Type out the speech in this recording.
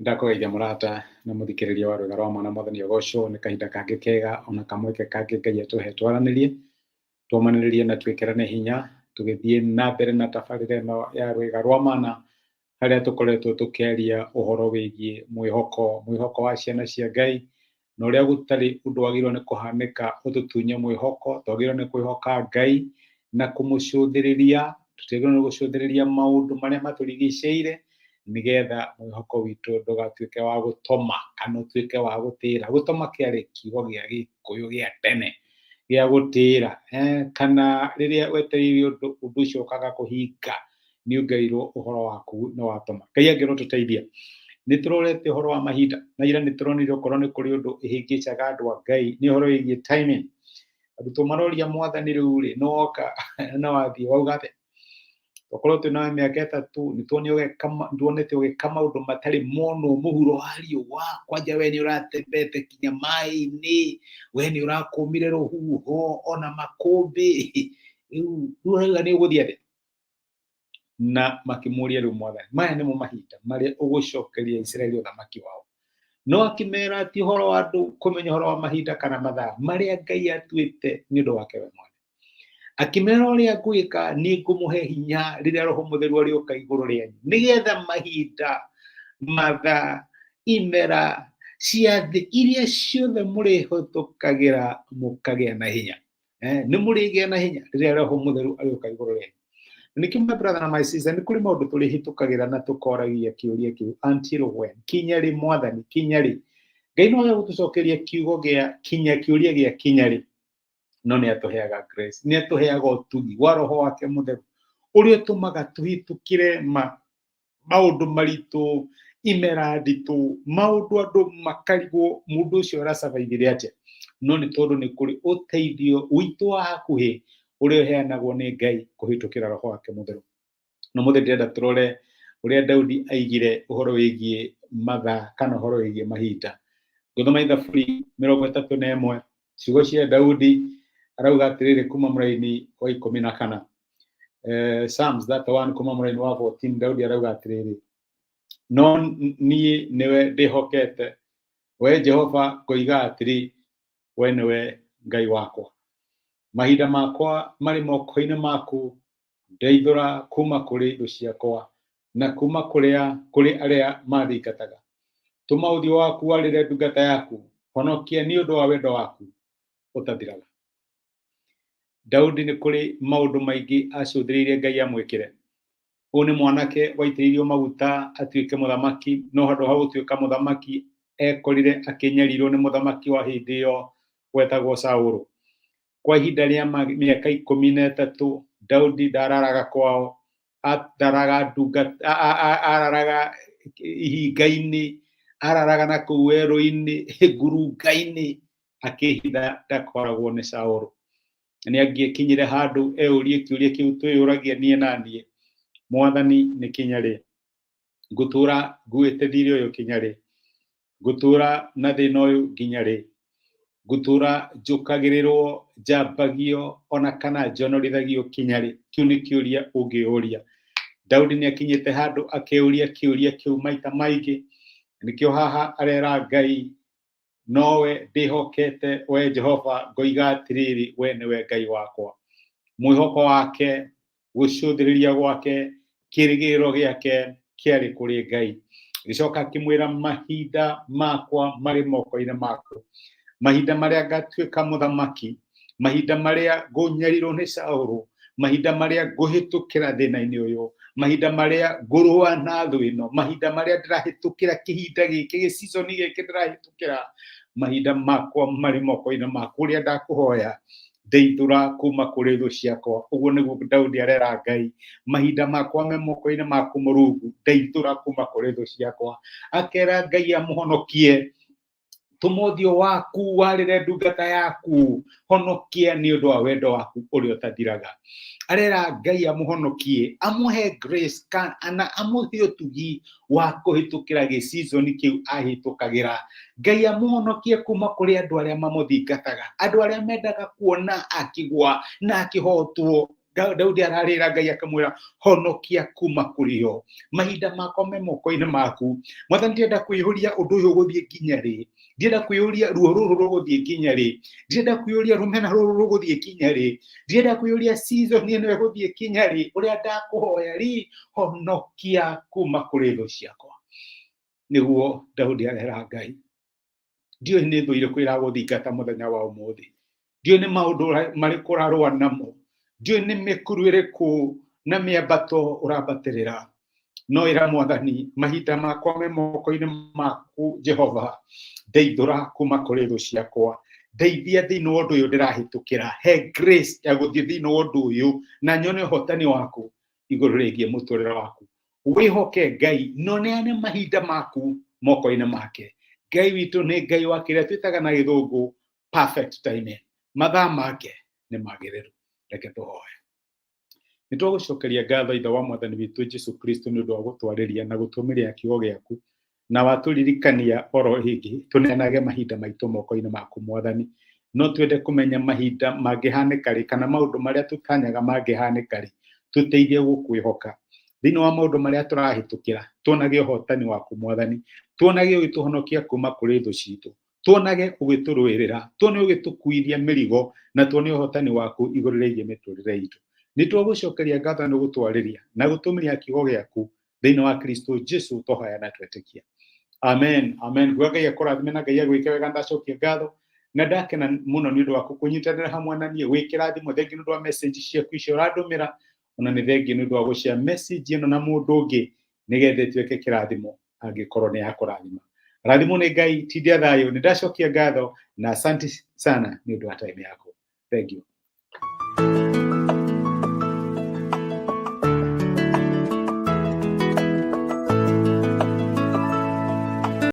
Ndakũgeithia mũrata na mũthikĩrĩria wa rwĩga rwa mwana mwathani ũgocwo nĩ kahinda kangĩ kega ona kamweke kangĩ Ngai atũhe twaranĩrie tũmanĩrĩrie na twĩkĩrane hinya tũgĩthiĩ na mbere na tabarĩra ĩno ya rwĩga rwa mana harĩa tũkoretwo tũkĩaria ũhoro wĩgiĩ mwĩhoko, mwĩhoko wa ciana cia Ngai na ũrĩa gũtarĩ ũndũ wagĩrĩirwo nĩ kũhanĩka ũtũtunye mwĩhoko, twagĩrĩirwo nĩ kwĩhoka Ngai na kũmũcũthĩrĩria, tũtiagĩrĩirwo nĩ gũcũthĩrĩria maũndũ marĩa matũrigicĩire nĩgetha mwĩhoko witũ ndũgatuĩke wa gũtoma kana ũtuĩke wa gũtĩra. Gũtoma kĩarĩ kiugo gĩa Gĩkũyũ gĩa tene gĩa gũtĩra, kana rĩrĩa wetereire ũndũ, ũndũ ũcio ũkaga kũhinga nĩ ũngerirwo ũhoro waku nĩ watoma. Ngai angĩrotũteithia. Nĩ tũrorete ũhoro wa mahinda na ira nĩ tũronire okorwo nĩ kũrĩ ũndũ ĩhĩngĩcaga andũ a Ngai nĩ ũhoro wĩgiĩ timing. Arutwo maroria mwathani rĩu rĩ nĩ woka na wathiĩ wauga atĩa? Twakorwo twĩ na mĩaka 3 nĩ tuonete ũgĩka maũndũ matarĩ monwo mũhuro wa riũa, kwanja we nĩ ũratembete kinya maĩ-inĩ, we nĩ ũrakũmire rũhuho ona makũmbĩ, rĩu ũrauga nĩ ũgũthiĩ atĩa? Na makĩmũria rĩu mwathani, maya nĩmo mahinda marĩa ũgũcokeria Isiraeli ũthamaki wao. No akĩmera ti ũhoro wa andũ kũmenya ũhoro wa mahinda kana mathaa marĩa Ngai atuĩte nĩ ũndũ wake we mwene. Akĩmera ũrĩa ngwĩka nĩ ngũmũhe hinya rĩrĩa Roho Mũtheru arĩũka igũrũ rĩanyu, nĩgetha mahinda, mathaa, imera, ciathĩ iria ciothe mũrĩhĩtũkagĩra mũkagĩa na hinya. Nĩ mũrĩgĩa na hinya rĩrĩa Roho Mũtheru arĩũka igũrũ rĩanyu. Nĩkĩo my brother na my sister, nĩ kũrĩ maũndũ tũrĩhĩtũkagĩra na tũkoragia kĩũria kĩu until when, kinya rĩ mwathani, kinya rĩ. Ngai no age gũtũcokeria kiugo gĩa kinya, kĩũria gĩa kinya rĩ, no nĩ atũheaga grace, nĩ atũheaga ũtugi wa Roho wake Mũtheru ũrĩa ũtũmaga tũhĩtũkĩre maũndũ maritũ, imera nditũ, maũndũ andũ makarigwo mũndũ ũcio aracabaithire atĩa, no nĩ tondũ nĩ kũrĩ ũteithio witũ wa hakuhĩ ũrĩa ũheanagwo nĩ Ngai kũhĩtũkĩra Roho wake Mũtheru. No mũthĩ ndĩrenda tũrore ũrĩa Daudi aigire ũhoro wĩgiĩ mathaa kana ũhoro wĩgiĩ mahinda. Ngũthoma Thaburi 31, ciugo cia Daudi arauga atĩrĩrĩ kuma mũraini wa 14. Psalms 31 kuma mũraini wa 14, Daudi arauga atĩrĩrĩ, no niĩ nĩwe ndĩhokete, we Jehova ngoiga atĩrĩ, we nĩwe Ngai wakwa. Mahinda makwa marĩ moko-inĩ maku, ndeithũra kuma kũrĩ thũ ciakwa na kuma kũrĩ arĩa mathingataga. Tũma ũthiũ waku warĩre ndungata yaku, honokia nĩ ũndũ wa wendo waku ũtathiraga. Daudi nĩ kũrĩ maũndũ maingĩ acũthĩrĩirie Ngai amwĩkĩre. Ũyũ nĩ mwanake waitĩrĩirio maguta atuĩke mũthamaki, no handũ ha gũtuĩka mũthamaki ekorire akĩnyarirwo nĩ mũthamaki wa hĩndĩ ĩyo wetagwo Saũlũ. Kwa ihinda rĩa mĩaka 13 Daudi ndararaga kwao, araraga ndungata, araraga ihinga-inĩ, araraga na kũu werũ-inĩ, ngurunga-inĩ, akĩhitha ndakoragwo nĩ Saũlũ. Nĩ angĩekinyire handũ eũrie kĩũria kĩu twĩyũragia niĩ na niĩ, mwathani nĩ kinya rĩ? Ngũtũra nguĩte thirĩ ũyũ kinya rĩ? Ngũtũra na thĩna ũyũ nginya rĩ? Ngũtũra njũkagĩrĩrwo, njambagio ona kana njonorithagio kinya rĩ? Kĩu nĩ kĩũria ũngĩũria. Daudi nĩ akinyĩte handũ akeyũria kĩũria kĩu maita maingĩ. Nĩkĩo haha arera Ngai, nowe ndĩhokete we Jehova, ngoiga atĩrĩrĩ, we nĩwe Ngai wakwa. Mwĩhoko wake, gũcũthĩrĩria gwake, kĩrĩgĩrĩro gĩake kĩarĩ kũrĩ Ngai. Gĩcoka akĩmwĩra, mahinda makwa marĩ moko-inĩ maku, mahinda marĩa ngatuĩka mũthamaki, mahinda marĩa ngũnyarirwo nĩ Saũlũ, mahinda marĩa ngũhĩtũkĩra thĩna-inĩ ũyũ, mahinda marĩa ngũrũa na thũ ĩno, mahinda marĩa ndĩrahĩtũkĩra kĩhinda gĩkĩ, gĩciconi gĩkĩ ndĩrahĩtũkĩra, mahinda makwa marĩ moko-inĩ maku, ũrĩa ndakũhoya ndeithũra kuma kũrĩ thũ ciakwa. Ũguo nĩguo Daudi arera Ngai, mahinda makwa me moko-inĩ maku Mũrungu, ndeithũra kuma kũrĩ thũ ciakwa. Akera Ngai amũhonokie, tũma ũthiũ waku warĩre ndungata yaku, honokia nĩ ũndũ wa wendo waku ũrĩa ũtathiraga. Arera Ngai amũhonokie, amũhe grace kana amũhe ũtugi wa kũhĩtũkĩra gĩcizoni kĩu ahĩtũkagĩra. Ngai amũhonokie kuma kũrĩ andũ arĩa mamũthingataga, andũ arĩa mendaga kuona akĩgwa na akĩhotwo. Daudi ararĩra Ngai akamwĩra honokia kuma kũrĩ o, mahinda makwa me moko-inĩ maku. Mwathani, ndĩrenda kwĩyũria ũndũ ũyũ ũgũthiĩ nginya rĩ, ndĩrenda kwĩyũria ruo rũrũ rũgũthiĩ nginya rĩ, ndĩrenda kwĩyũria rũmena rũrũ rũgũthiĩ nginya rĩ, ndĩrenda kwĩyũria season ĩno ĩgũthiĩ nginya rĩ. Ũrĩa ndakũhoya rĩ, honokia kuma kũrĩ thũ ciakwa. Nĩguo Daudi arera Ngai. Ndiũĩ nĩ thũ irĩkũ iragũthingata mũthenya wa ũmũthĩ, ndiũĩ nĩ maũndũ marĩkũ ũrarũa namo, ndiũĩ nĩ mĩkuru ĩrĩkũ na mĩambato ũrambatĩrĩra, no ĩra Mwathani, mahinda makwa me moko-inĩ maku Jehova, ndeithũra kuma kũrĩ thũ ciakwa, ndeithia thĩinĩ wa ũndũ ũyũ ndĩrahĩtũkĩra, he grace ya gũthiĩ thĩinĩ wa ũndũ ũyũ na nyone ũhotani waku igũrũ rĩgiĩ mũtũrĩre waku. Wĩhoke Ngai na ũneane mahinda maku moko-inĩ make. Ngai witũ nĩ Ngai wa kĩrĩa twĩtaga na gĩthũngũ perfect timing, mathaa make nĩ magĩrĩru. Reke tũhoe. Nĩ twagũcokeria ngatho Ithe wa Mwathani witũ Jesu Kristo nĩ ũndũ wa gũtwarĩria na gũtũmĩria kiugo gĩaku, na watũririkania oro rĩngĩ tũneanage mahinda maitũ moko-inĩ maku Mwathani. No twende kũmenya mahinda mangĩhanĩka rĩ, kana maũndũ marĩa tũtanyaga mangĩhanĩka rĩ, tũteithie gũkwĩhoka thĩinĩ wa maũndũ marĩa tũrahĩtũkĩra. Tuonage ũhotani waku Mwathani, tuonage ũgĩtũhonokia kuma kũrĩ thũ citũ, tuonage ũgĩtũrũĩrĩra, tuone ũgĩtũkuithia mĩrigo, na tuone ũhotani waku igũrũ rĩgiĩ mĩtũrĩre itũ. Nĩ twagũcokeria ngatho nĩ gũtwarĩria na gũtũmĩria kiugo gĩaku thĩinĩ wa Kristo Jesu twahoya na twetĩkia. Amen, amen. Nguga Ngai akũrathime na Ngai agwĩke wega. Ndacokia ngatho na ndakena mũno nĩ ũndũ waku kũnyitanĩra hamwe na niĩ gwĩkĩra thimũ. Thengiũ nĩ ũndũ wa message ciaku icio ũrandũmĩra, ona nĩ thengiũ nĩ ũndũ wa gũshare message ĩno na mũndũ ũngĩ nĩgetha ĩtuĩke kĩrathimo angĩkorwo nĩ yakũrathima. Rathimwo nĩ Ngai, tindia thayũ. Nĩ ndacokia ngatho na asante sana nĩ ũndũ wa time yaku. Thank you.